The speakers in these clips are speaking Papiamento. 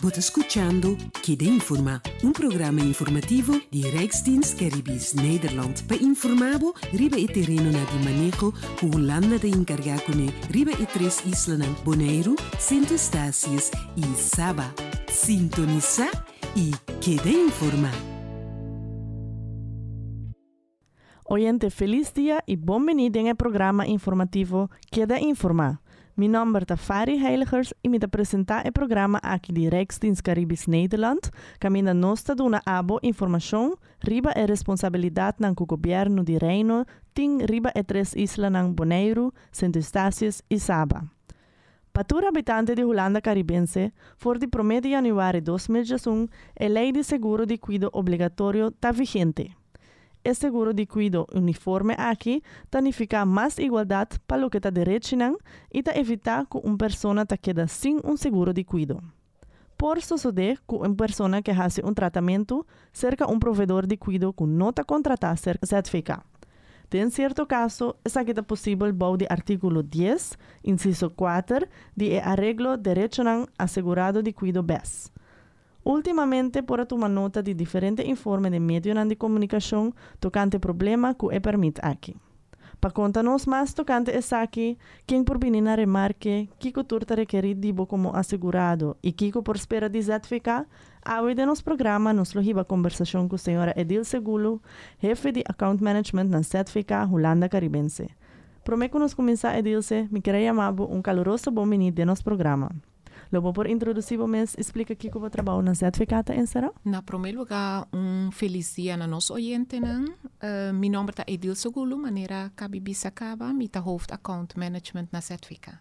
Bo ta skuchando Keda Informá, un programa informativo di Rijksdienst Caribisch Nederland pa informá bo riba e terenonan di maneho ku Hulanda ta enkargá kuné riba e tres islanan Boneiru, Sint Eustatius i Saba. Sintonisá i keda informá! Oyente felis dia i bon bini den e programa informativo Keda Informá. Mi nòmber ta Fari Heiligers i mi ta presentá e programa aki di Rijksdienst Caribisch Nederland kaminda nos ta duna abo informashon riba e responsabilidatnan ku gobièrnu di Reino tin riba e tres islanan Boneiru, Sint Eustatius i Saba. Pa tur habitante di Hulanda Karibense, for di promé di yanüari 2011 e lei di seguro di kuido obligatorio ta vigente. E seguro di kuido uniforme aki ta nifiká mas igualdat pa loke ta derechinan i ta evitá ku un persona ta keda sin un seguro di kuido. Por sosodé ku un persona ke hasi un tratamentu serka un provedor di kuido ku no ta kontratá serka ZVK. Den sierto kaso esaki ta posibel bou di artíkulo 10, insiso 4 di e Areglo Derechonan Asegurado di Kuido bes. Últimamente por a tuma nota di diferente informe den medionan di komunikashon tokante problema ku e pèrmit aki. Pa konta nos mas tokante esaki, ken por bini na remarke, kiko tur ta rekerí di bo komo asegurado i kiko por spera di ZVK, awe den nos programa nos lo hiba kombersashon ku señora Edilse Gulu, hefe di Account Management na ZVK Hulanda Karibense. Promé ku nos kuminsá Edilse, mi kier a yama bo un kaluroso bon biní den nos programa. Lo bo por introdusí bo mes i splika kiko bo trabou na ZVK ta enserá? Na promé lugá un felis dia na nos oyentenan. Mi nòmber ta Edilse Gulu, manera kabi bisa kaba, mi ta hoofd account management na ZVK.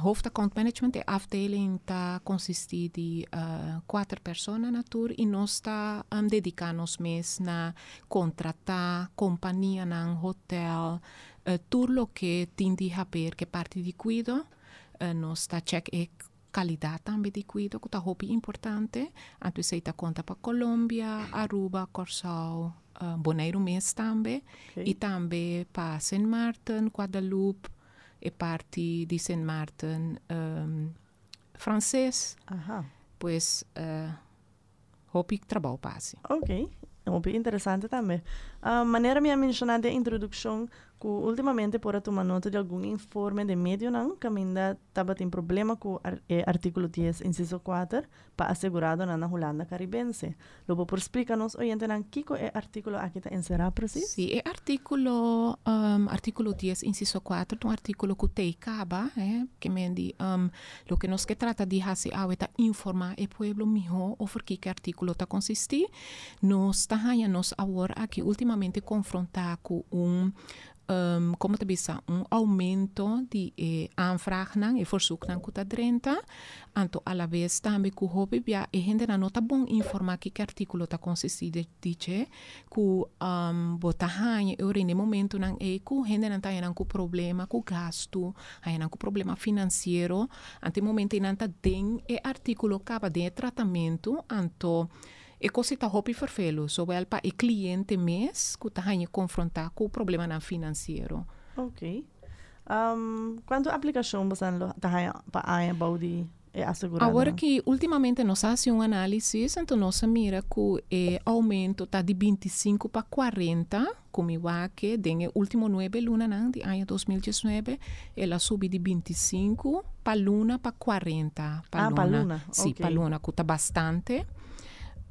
Hoofd account management e afdeling ta konsistí di kuater persona na tur i nos ta dediká nos mes na kontratá kompanianan, hotèl, Tur loke tin di haber ku e parti di kuido, nos ta chèk e kalidat tambe di kuido ku ta hopi importante. Anto esei ta konta pa Colombia, Aruba, Kòrsou, Boneiru mes tambe i tambe pa Sint Maarten, Guadeloupe, e parti di Sint Maarten Franses. Pues hopi trabou pa hasi. Ok, hopi interesante tambe. Manera mi a menshoná den introdukshon ku últimamente por a tuma nota di algun informe den medionan kaminda tabatin problema ku e artíkulo 10 insiso 4 pa aseguradonan na Hulanda Karibense. Lo bo por splika nos oyentenan kiko e artíkulo aki ta enserá presis? Sí, e artíkulo artíkulo 10 insiso 4 ta un artíkulo ku tei kaba, ke men di Loke nos ke trata di hasi awe ta informá e pueblo mihó over kiko e artíkulo ta konsistí. Nos ta haña nos awor aki últimamente konfrontá ku un, komo ta bisa, un oumento di e aanvraagnan, e verzoeknan ku ta drenta. Anto alabes tambe ku hopi bia e hendenan no ta bon informá kiko e artíkulo ta konsistí di dje. Ku bo ta haña e ora den e momentunan ei ku hendenan ta haña nan ku problema ku gastu, haña nan ku problema finansiero, anto e momento ei nan ta den e artíkulo kaba den e tratamentu, anto e kos ei ta hopi ferfelu, zowel pa e kliente mes ku ta haña konfrontá ku problemanan finansiero. Oké. Kuantu aplikashon boso ta haña pa aña bou di e aseguradonan? Awor aki ultimamente nos a hasi un análisis, anto nos a mira ku e oumento ta di 25 pa 40, ku mi wak den e último nuebe lunanan di aña 2019 el a subi di 25 pa luna pa 40 pa Ah, pa luna. luna, Sí, pa oké. luna, ku ta bastante.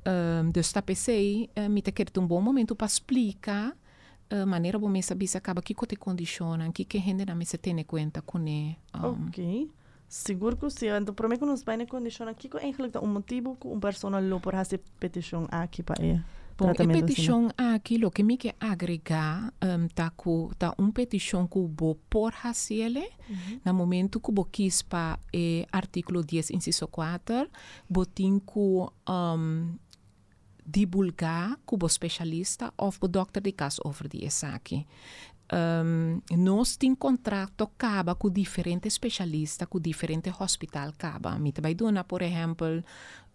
Dus ta p'esei mi ta kere ta un bon momento pa splika manera bo mes a bisa kaba kiko ta e kondishonnan, kiko e hendenan mester tene kuenta kuné. Oké. Sigur ku si. Anto promé ku nos bai na e kondishonnan, kiko eigenlijk ta un motibu ku un persona lo por hasi e petishon aki pa e Bon, e tratamentu asina? petishon aki loke mi ke agregá ta ku ta un petishon ku bo por hasiele na momentu ku bo kis pa e artíkulo 10 insiso 4, bo tin ku dibulgá ku bo speshalista òf bo dòkter di kas over di esaki. Nos tin kontrakto kaba ku diferente speshalista, ku diferente hòspital kaba. Mi ta bai duna por ehèmpel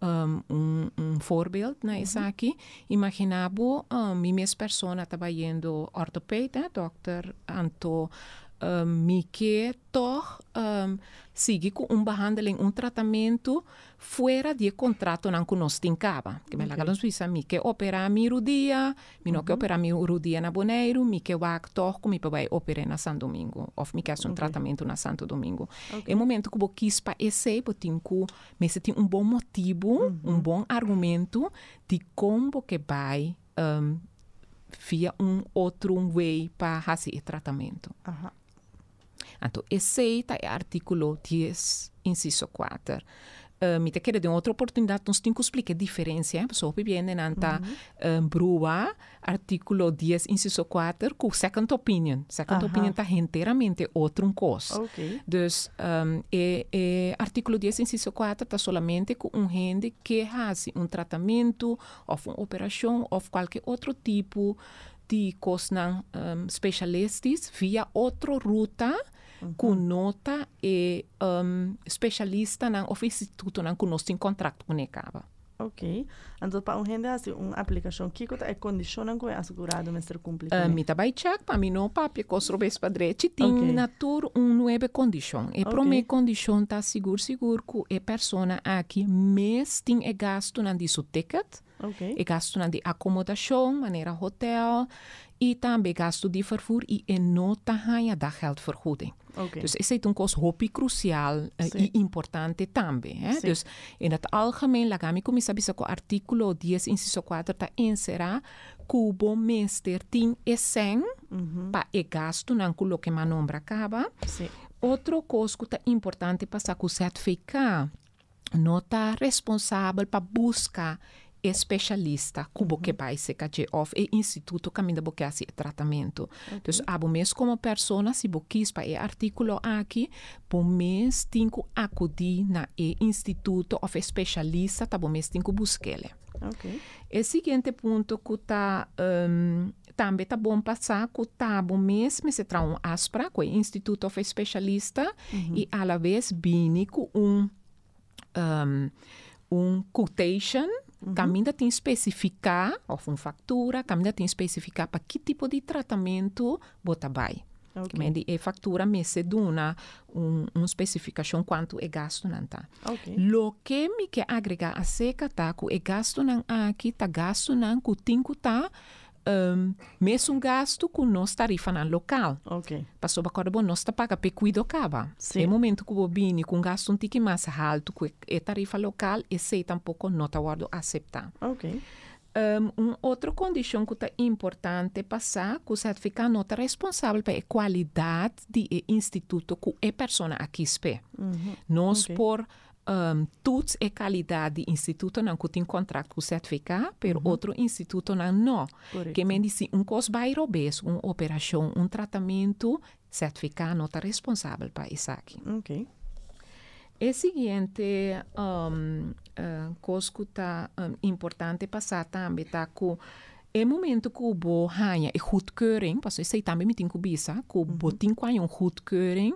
un un voorbeeld na esaki. Imaginá bo mi mes persona ta bayendo òrtoped, dòkter, anto. Mi ke tòg sigui ku un behandeling, un tratamentu fuera di e kontratonan ku nos tin kaba. Ke men laga nos bisa mi ke operá mi rudia, mi no ke operá mi rudia na Boneiru, mi ke wak tòg ku mi por bai oper'é na Santo Domingo òf mi ke hasi un tratamentu na Santo Domingo. E momento ku bo kis pa esei bo tin ku mester tin un bon motibu, un bon argumentu dikon bo ke bai via un otro way pa hasi e tratamentu. Anto esei ta e artíkulo dies insiso kuater. Mi ta kere den otro oportunidat nos tin ku splika e diferensia, pasobra hopi biendenan ta brua artíkulo dies insiso kuater ku second opinion. Second opinion ta henteramente otro un kos. Dus e e artíkulo dies insiso kuater ta solamente ku un hende ke hasi un tratamentu òf un operashon òf kualke otro tipo di kosnan spesialistis via otro ruta ku no ta e spesialistanan òf institutonan ku nos tin kontrakt kuné kaba. Oké. Anto pa un hende hasi un aplikashon kiko ta e kondishonnan ku e asegurado mester kumpli kuné? Mi ta bai chèk pa mi no papia kos robes pa drechi. Tin na tur un nuebe kondishon. E promé kondishon ta sigur sigur ku e persona aki mes tin e gastunan di su ticket. E gastunan di akomodashon, manera hotel, i tambe gastu di vervoer i e no ta haña daggeldvergoeding. Dus esei ta un kos hopi krusial i importante tambe. Dus in het algemeen laga mi kuminsá bisa ku artíkulo dies insiso kuater ta enserá ku bo mester tin e sèn pa e gastunan ku loke mi a nombra kaba. Otro kos ku ta importante pa sa ku ZVK no ta responsabel pa buska e spesialista ku bo ke bai seka dje òf e instituto kaminda bo ke hasi e tratamentu. Dus abo mes komo persona si bo kis pa e artíkulo aki, bo mes tin ku akudí na e instituto òf e spesialista ta bo mes tin ku busk'el. E siguiente punto ku ta tambe ta bon pa sa ku ta bo mes mester traha un afsprak ku e instituto òf e spesialista i alabes bini ku un un quotation kaminda tin spesifiká òf un faktura kaminda tin spesifiká pa ki tipo di tratamentu bo ta bai. Kimen di e faktura mester duna un un spesifikashon kuantu e gastunan ta. Loke mi ke agregá aserka ta ku e gastunan aki ta gastunan ku tin ku ta Mesun gastu ku nos tarifanan lokal. Pasobra kòrda bo nos ta paga p'e kuido kaba. E momento ku bo bini ku un gastu un tiki mas haltu ku e tarifa lokal, esei tampoko no ta wòrdu aseptá. Un otro kondishon ku ta importante pa sa ku ZVK no ta responsabel pa e kualidat di e instituto ku e persona a kis p'e. Nos por Toets e kalidat di institutonan ku tin kontrakt ku ZVK, pero otro institutonan no. Ke men di si un kos bai robes, un operashon, un tratamentu, ZVK no ta responsabel pa esaki. E siguiente kos ku ta importante pa sa tambe ta ku e momento ku bo haña e goedkeuring, pasobra esei tambe mi tin ku bisa, ku bo tin ku haña un goedkeuring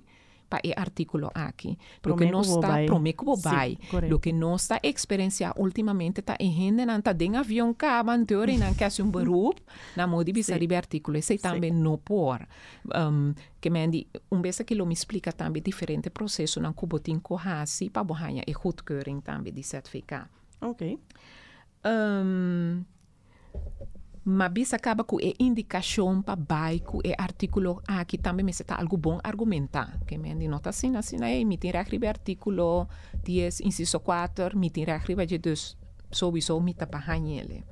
pa e artíkulo aki. Loke nos ta promé ku bo bai. Loke nos ta eksperensiá últimamente ta e hendenan ta den avion kaba anto ora nan ke hasi un beroep nan modo di bisa riba e artíkulo. Esei tambe no por. Ke men di un bes aki lo mi splika tambe diferente prosesonan ku bo tin ku hasi pa bo haña e goedkeuring tambe di ZVK. Ma bisa kaba ku e indikashon pa bai ku e artíkulo aki tambe mester ta algu bon argumentá. Ke men di no ta asina asina ei, mi tin règt riba e artíkulo dies insiso kuater, mi tin règt riba dje dus souwiso mi ta pa hañ'el.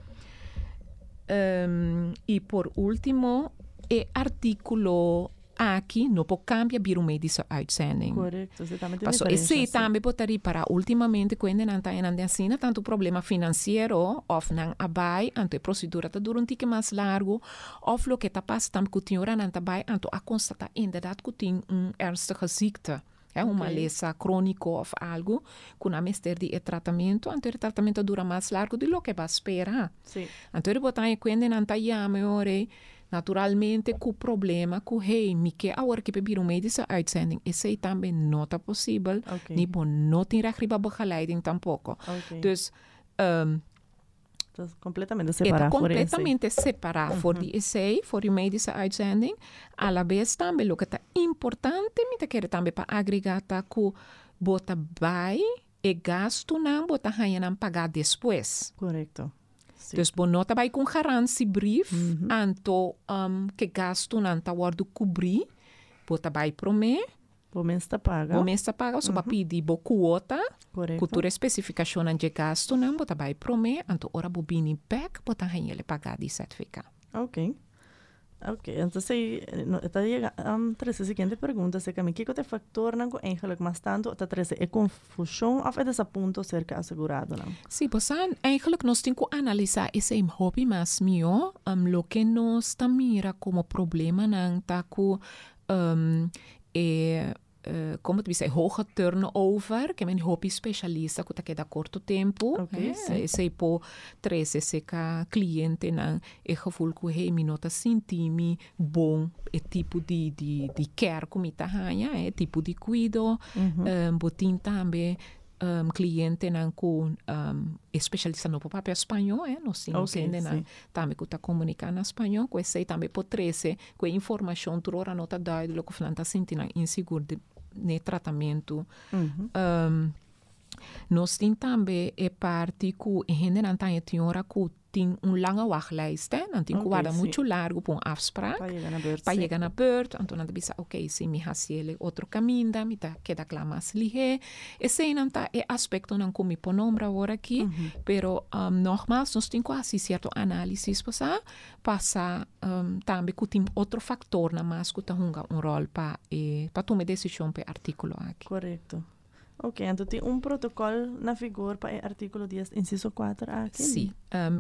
I por último e artíkulo Aki no por cambia bira un medische uitzending. Correcto, esey tambe tin Paso diferencia, esey sí. tambe bo ta ripara ultimamente cu hendenan ta enan den asina tanto problema financiero of nan a bay anto e procedura ta dura un tiki mas largo of loke ta pasa tambe cu tin ora nan ta bay anto a constata inderdaad cu tin un ernstige ziekte, hè, un malesa cronico of algo cu nan mester di e tratamento anto e tratamento a dura mas largo di loke bo a spera. Anto ora bo ta haña cu hendenan ta yama e ora ey Naturalmente cu problema cu hey mi ke awor ki pe bira un medische uitzending esey tambe no ta posibel ni bo no tin recht riba begeleiding tampoco. Dus Ta completamente separá for di esei. Completamente separá for di esei, for di medische uitzending. A la bes tambe loke ta importante, mi ta kere tambe pa agregá ta ku bo ta bai e gastunan bo ta haña nan pagá despues. Korekto. Sí. Dus bo no ta bai ku un garantiebrief, anto ku e gastunan ta wòrdu kubrí, bo ta bai promé. Bo mes ta paga. Bo mes ta paga, so bo a pidi bo kuota. Ku tur e spesifikashonnan dje gastunan bo ta bai promé, anto ora bo bini bèk bo ta haña el e pagá di ZVK. Ok. Ok, entonces e ta yega trese siguiente pregunta acerca mi, kiko ta e faktornan ku eigenlijk mas tantu ta trese e konfushon òf e desapunto serka aseguradonan? Sí, bo sa, eigenlijk nos tin ku analisá esei hopi mas mihó. Loke nos ta mira komo problemanan ta ku e como ta bisa e hoge turnover ke men hopi specialista ku ta keda korto tempu esei por trese seka klientenan e gevoel ku hey mi no ta sinti mi bon e tipo di di di care ku mi ta haña e tipo di kuido bo tin tambe klientenan ku e specialista no por papia spañó nos tin nos hendenan tambe ku ta komuniká na spañó ku esei tambe por trese ku e informashon tur ora no ta duidelijk òf nan ta sinti nan insigur n'e tratamentu. Nos tin tambe e parti ku e hendenan ta haña tin ora ku tin un lange wachtlijst, hè. Nan tin ku warda muchu largu pa un afspraak. Pa yega na beurt, Pa yega na beurt. Anto nan ta bisa, oké, si mi hasi el e otro kaminda, mi ta keda kla mas lihé. Eseinan ta e aspektonan ku mi por nombra awor aki, pero nogmaals nos tin ku hasi sierto análisis pasá pasa tambe ku tin otro faktornan mas ku ta hunga un ròl pa e pa tuma e desishon pa e artíkulo aki. Korekto. Oké, anto tin un protokòl na vigor pa e artíkulo dies insiso kuater aki? Sí.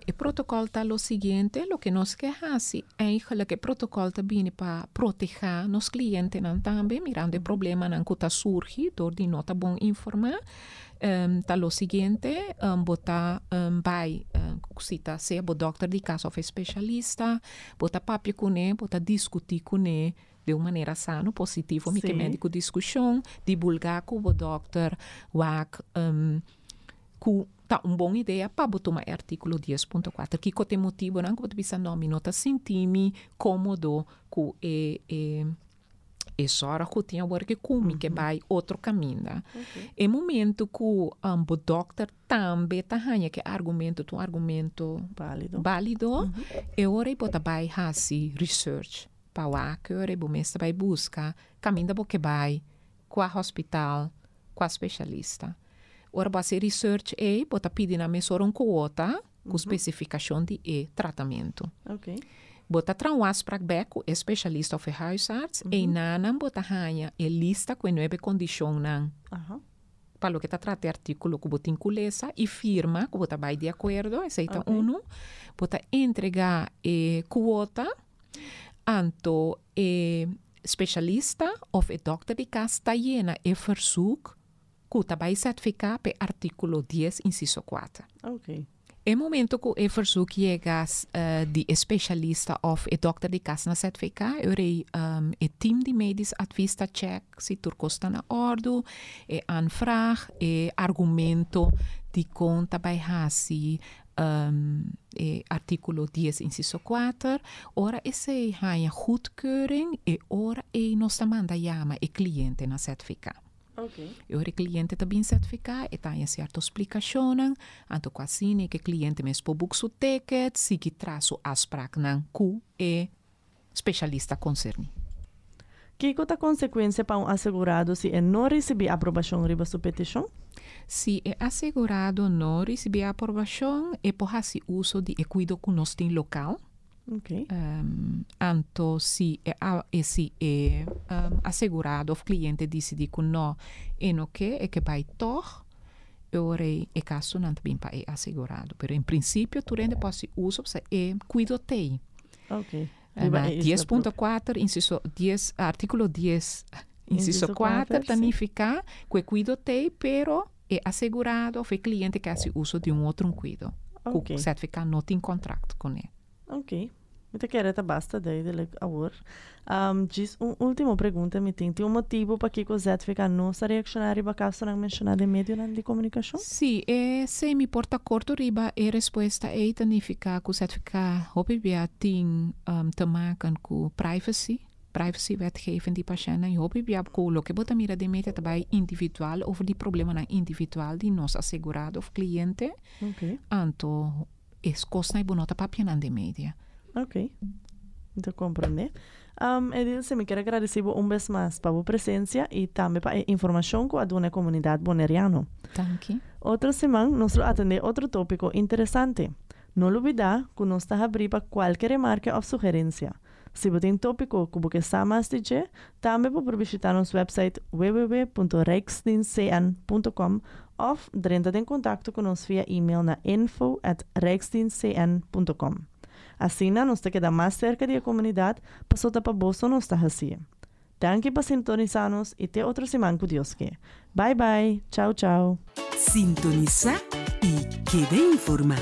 E protokòl ta lo siguiente, loke nos ke hasi eigenlijk e protokòl ta bini pa protehá nos klientenan tambe mirando e problemanan ku ta surgi dor di no ta bon informá. Ta lo siguiente, bo ta bai si ta sea bo dòkter di kas òf e spesialista, bo ta papia kuné, bo ta diskutí kuné di un manera sano, positivo, mi ke mende ku diskushon, dibulgá ku bo dòkter, wak ku ta un bon idea pa bo tuma e artíkulo 10.4. Kiko ta e motibunan ku bo ta bisa no, mi no ta sinti mi kómodo ku e e E zòrg ku tin awor ke ku mi ke bai otro kaminda. E momento ku bo dòkter tambe ta haña ku e argumento ta un argumento bálido, e ora ei bo ta bai hasi research pa wak, e ora ei bo mes ta bai buska kaminda bo ke bai, kua hospital, kua spesialista. Ora bo hasi e research ei, bo ta pidi nan mesora un kuota ku spesifikashon di e tratamentu. Bo ta traha un afsprak bek ku e spesialista òf e huisarts, einanan bo ta haña e lista ku e nuebe kondishonnan pa loke ta trata e artíkulo ku bo tin ku lesa i firma ku bo ta bai di akuerdo, esei ta unu. Bo ta entregá e kuota, anto e spesialista òf e dòkter di kas ta yena e verzoek ku ta bai sertifiká p'e artíkulo dies insiso kuater. E momento ku e verzoek yega di e spesialista òf e dòkter di kas na ZVK, e ora ei e tim di medisch advies ta chèk si tur kos ta na òrdu, e aanvraag, e argumento dikon ta bai hasi e artíkulo dies insiso kuater. Ora esei haña goedkeuring, e ora ei nos ta manda yama e kliente na ZVK. E ora e kliente ta bin sertifiká, e ta haña sierto splikashonnan, anto ku asina e ke kliente mes por buk su ticket, sigui tras su afspraknan ku e speshalista konserní. Kiko ta konsekuensia pa un asegurado si e no risibí aprobashon riba su petishon? Si e asegurado no risibí aprobashon, e por hasi uso di e kuido ku nos tin lokal. Anto si e si e asegurado of cliente dicidi cu no e no ke, e ke bay tog, e ora ey e casonan ta bin pa e asegurado. Pero en principio tur hende por haci uso pasobra e cuido t'ey. Na 10.4 inciso dies, articulo dies inciso kuater ta nifica cu e cuido t'ey pero e asegurado of e cliente ke haci uso di un otro cuido cu ZVK no tin contract cune. Ok. Mi ta kere ta basta duidelijk awor. Djis un ultimo pregunta mi tin. Tin un motibu pakiko ZVK no sa reakshoná riba kasonan menshoná den medionan di komunikashon? Sí, esei mi por ta korto riba e respuesta ei ta nifiká ku ZVK hopi bia tin te maken ku privacy, privacy wetgeving di pashèntnan i hopi bia ku loke bo ta mira den media ta bai individual over di problemanan individual di nos asegurado òf kliente. Anto Es kosnan ei bo no ta papia nan den media. Ok. Mi ta komprendé. Edilce, mi kier a gradisí bo un bes mas pa bo presensia i tambe pa e informashon ku a duna e komunidat boneriano. Danki. Otro siman nos lo atendé otro tópiko interesante. No lubidá ku nos ta habrí pa kualke remarke òf sugerensia. Si bo tin tópiko ku bo ke sa mas di dje, tambe bo por bishitá nos wèpsait www.rijksdienstcn.com òf drenta den kontakto ku nos via email na info at rijksdienstcn.com. Asina nos ta keda mas serka di e komunidat paso ta pa boso nos ta hasié. Danki pa sintonisá nos i te otro siman ku Dios ke. Bai bai! Chau chau! Sintonisá i keda informá.